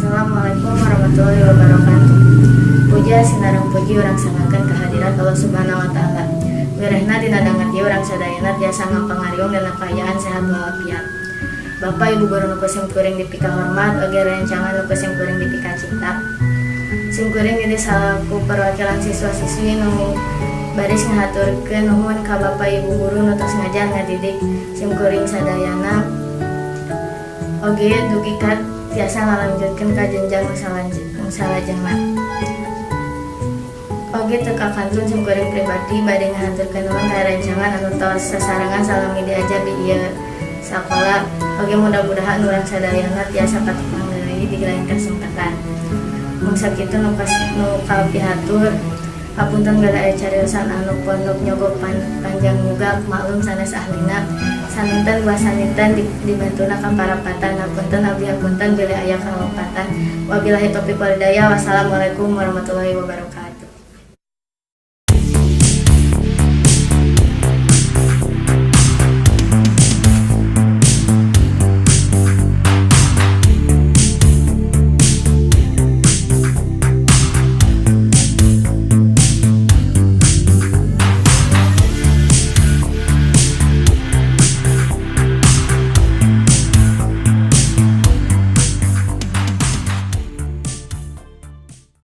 Assalamualaikum warahmatullahi wabarakatuh. Puja sinareng puji urang sanggakeun kehadirat Allah Subhanahu wa Taala. Wirehna dina danget ieu urang sadayana tiasa ngapangariung dina kaayaan sehat walafiat. Bapak Ibu guru nu ku sim kuring dipika hormat, oge rencangan nu ku sim kuring dipika cinta. Sim kuring ini salaku perwakilan siswa-siswi nu baris ngahaturkeun nuhun ka Bapak Ibu guru nu tos ngajar ngadidik sim kuring sadayana oge dugi ka tiasa ngalanjutkeun ka jenjang nu salajengna. Oge teu kakantun sim kuring pribadi bade ngahaturkeun nuhun ka rencangan anu tos sasarengan salami diajar di ieu sakola, oge mudah-mudahan urang sadayana tiasa katepang deui di lain kesempatan. Mung sakitu nu kapihatur. Hapunten bilih aya cariosan anu pondok nyogok panjang nyugak, maklum sanes ahlina. Saninten buah saninten dibantuna ka parapatan. Hapunten, abdi hapunten bilih aya kalepatan. Wabillahi taufiq walhidayah. Wassalamualaikum warahmatullahi wabarakatuh.